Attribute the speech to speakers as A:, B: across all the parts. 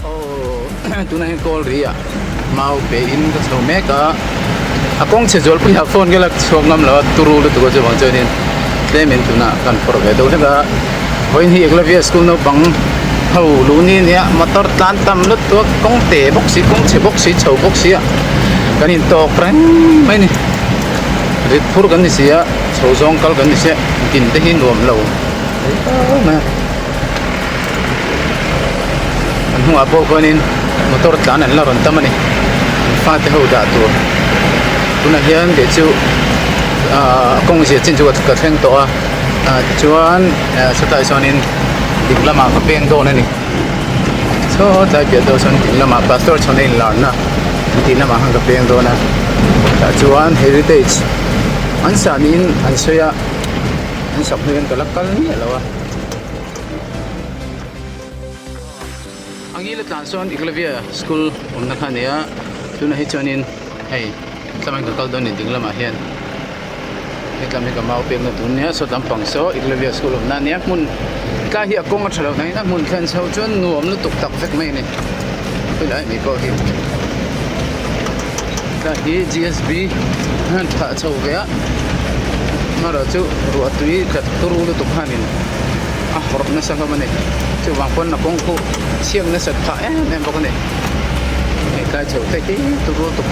A: Aw tunah hian kawl ri ah mau pe in ka chho mek a a kawng chhe zual pui ah phone ka la chhuak ngam lo a turu lutuk a chuvang chuanin tlem in tunah kan phawrh ve deuh hlek a vawiin hi Eklavya school naupang ho luh ni nia motor tlan tam lutuk a kawng te bawk si kawng chhe bawk si chho bawk si a kan in tawk reng mai a ni rit phur kan ni si a chho zawng kal kan ni si a din te hi nuam lo mai a. An hnungah pawh khuanin motor tlan an la rawn tam a ni an fate ho dah tur tunah hian kei chu ahh kawng zia chin chu ka thleng tawh a ah tichuan sawtlai sawnin ding lamah ka peng dawn a ni saw tlai piah deuh sawn ding lamah pastor chhawn a inlarna an tih lamah khan ka peng dawn a tah chuan heritage an sah niin an sawi a an sak hnu hian ka la kal miah lo a. Angila tlan sawn Eklavya school awmna kha a ni a tunah hi chuanin hei tlangin ka kal dawn a ni ding lamah hian hetlam hi ka mau pekna tur ania saw lampang saw Eklavya school awmna a nia hmun tlai hi a kawng a tha lo nangin a hmun thlen chho chuan nuam lutuk tak vek mai a ni helai mai pawh hi tlai hi G S B a han thlah chho ve a amaherawhchu ruah tui tla turu lutuk khanin. a hawrh nasa hlawm a ni chuvang pawn a kawng khu chhiak nasat phah em em bawk a ni hei tlai chho te hi turu tuk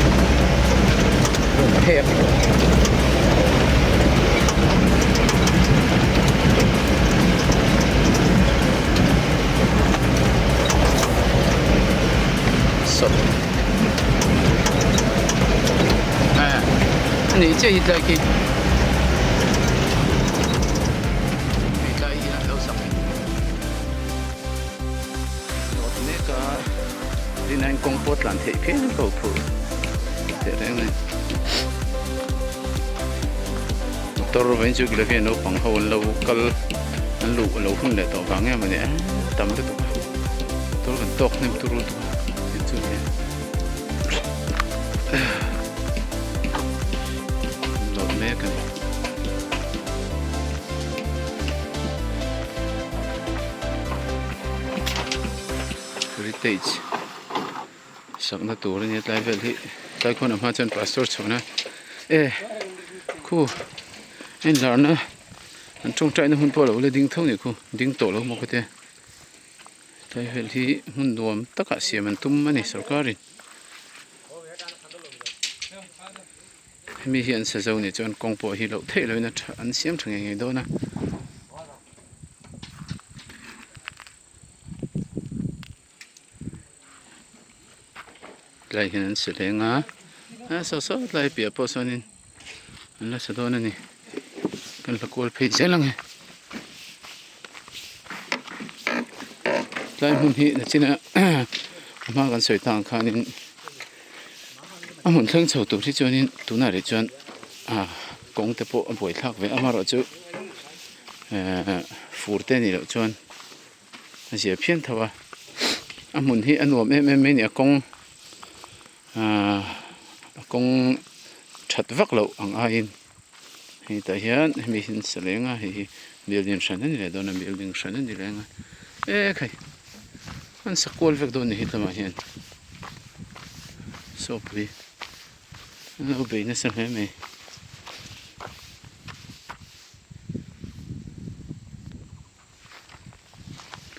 A: rawn phek sawt a ni chiah hi tlai khi. Hei tlai hi an lo sak ni. Lawt mek a rinaiin kawng pawh tlan theih phian ko phur teh reng a ni. Motor vawiin chu kila hian naupang ho an lo kal an luh a lo hun leh tawh vang em a ni a tam lutuk a motor kan tawk hnem tur lutuk a chu ni. Lawt mek a ni. Heritage sakna tur a nia tlai vel hi tlai khawn a hma chuan pastor chhuahna e khu a inlarna an tawngtaina hun pawh a lo la ding tho a nih khu ding tawh lo maw ka tia tlai vel hi hmun nuam takah siam an tum a ni sorkarin. Hemi hi an sa zo nih chuan kawng pawh hi loh theih lohin a tha an siam tha ngei ngei dawn a. Tlai hian an sa leng a a saw saw tlai piah pawh sawnin an la sa dawn a ni kan la kual phei zel ang e. Tlai hmun hi nachina a hma kan sawi tang khanin a hmun thleng chho tur hi chuanin tunah rih chuan ah kawng te pawh a buai thlak ve amaherawh chu ehh fur te anih loh chuan a zia phian tho a a hmun hi a nuam em em mai a ni a kawng ahh a kawng that vak loh ang aiin hei tah hian hemi hi an sa leng a hei hi building hran a ni leh dawn a building hran a ni leng a ekhai an sa kual vek dawn a ni hetlaiah hian sawpui an lo bei nasa hle mai.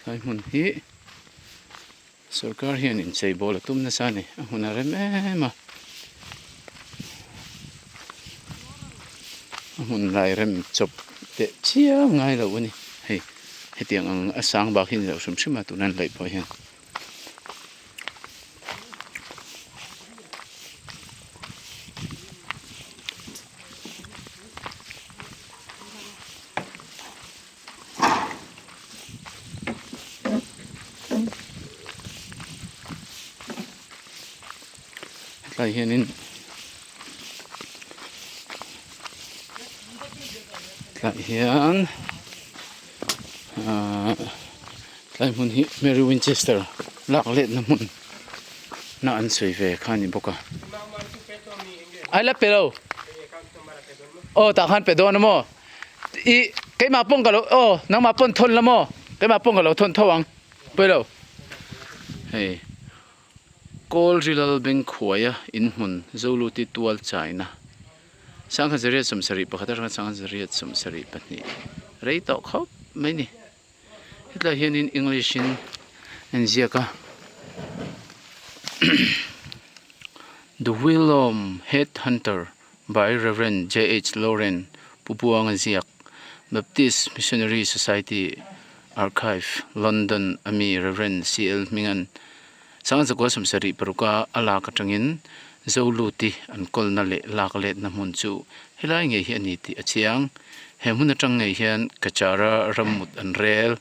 A: Tlai hmun hi sorkar hian inchei bawl a tum nasa a ni a hmun a rem em a a hmun lai rem chawp teh chiam ngai lo a ni hei hetiang ang a sang bak hi a ni lo hrim hrim a tuna an laih pawh hian. Hetlai hianin tlai hian ahh tlai hmun hi Mary Winchester lak letna hmun na an sawi ve kha a ni bawk a. Ai la pe lo aw tah khan pe dawn a maw. I keimah pawn ka lo aw nangmah pawn thawn la maw keimah pawn ka lo thawn tho ang pawi lo. Hei Kawlrilal Bengkhuaia inhmun Zoluti tual chaina Sangha zariat 71 atanga sangha zariat 72 rei tawh khawp mai ni. Hetlai hianin English in a inziak a The Willowm Head Hunter by Rev J H Lawren Pu Buanga ziak Baptist Missionary Society Archive London ami Rev C L Hmingan Sangha zakua 76 a a lak atangin Zoluti an kawlna leh lak letna hmun chu helai ngei hi a ni tih a chiang. He hmun atang ngei hian Kachara rammut an rel.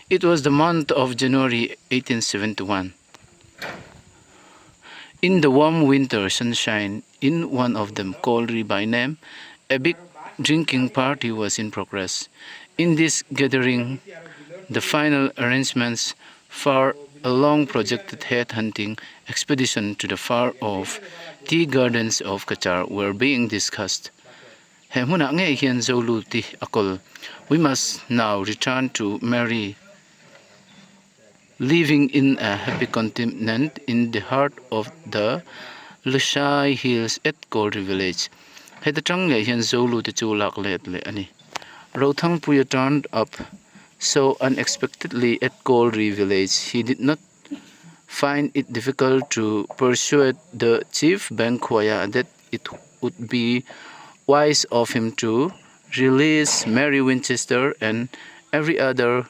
A: It was the month of January 1871. In the warm winter sunshine in one of them Kawlri by name a big drinking party was in progress. In this gathering the final arrangements for a long projected head hunting expedition to the far off tea gardens of Cachar were being discussed. He hmunah ngei hian Zoluti a kawl. We must now return to Mary living in a happy contentment in the heart of the Lushai Hills at Kawlri village. Heta tang ngei hian Zoluti chu lak let leh a ni. Rothangpuia turned up so unexpectedly at Kawlri village he did not find it difficult to persuade the chief Bengkhuaia that it would be wise of him to release Mary Winchester and every other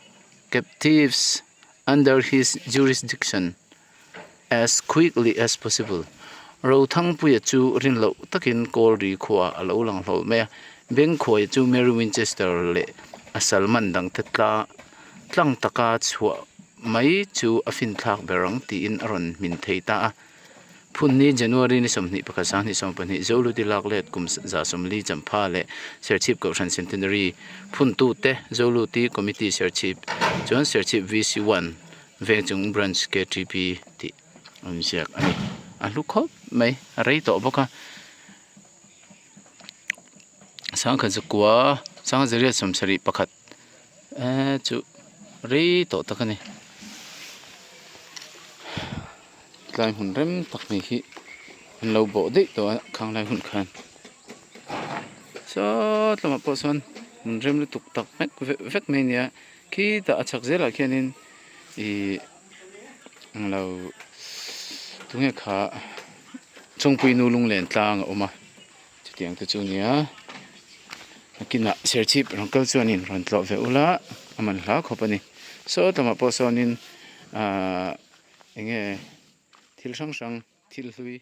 A: captives under his jurisdiction as quickly as possible. Rothangpuia chu rin loh takin Kawlri khua a lo lang hlawlh mai a, Bengkhuaia chu Mary Winchester leh a salman dangte tla tlang taka chhuah mai chu a finthlak ber ang tiin a rawn hmin thei ta a. Phunni January ni 21 2022 Zoluti lak let kum 140 champha leh Serchhip Kohhran Centenary phuntute Zoluti Committee Serchhip chuan Serchhip VC1 Vengchung Branch KTP tih a inziak a ni. A hlu khawp mai a rei tawh bawk a. Sangkhat zakua sangha zariat 71 eee chu rei tawh tak a ni. Tlai hmun rem tak mai hi an lo bawh daih tawh a khang lai hun khan saw lamah pawh sawn hmun rem lutuk tak vek vek mai a ni a khitah a chhak zelah khianin ihh englo tunge kha chawngpui nu lunglen tlang a awm a chutiang te chu a ni a nakinah serchhip rawn kal chuanin rawn tlawh ve ula a man hla khawp a ni saw lamah pawh sawnin ahh. Enge thil hrang hrang thil hlui.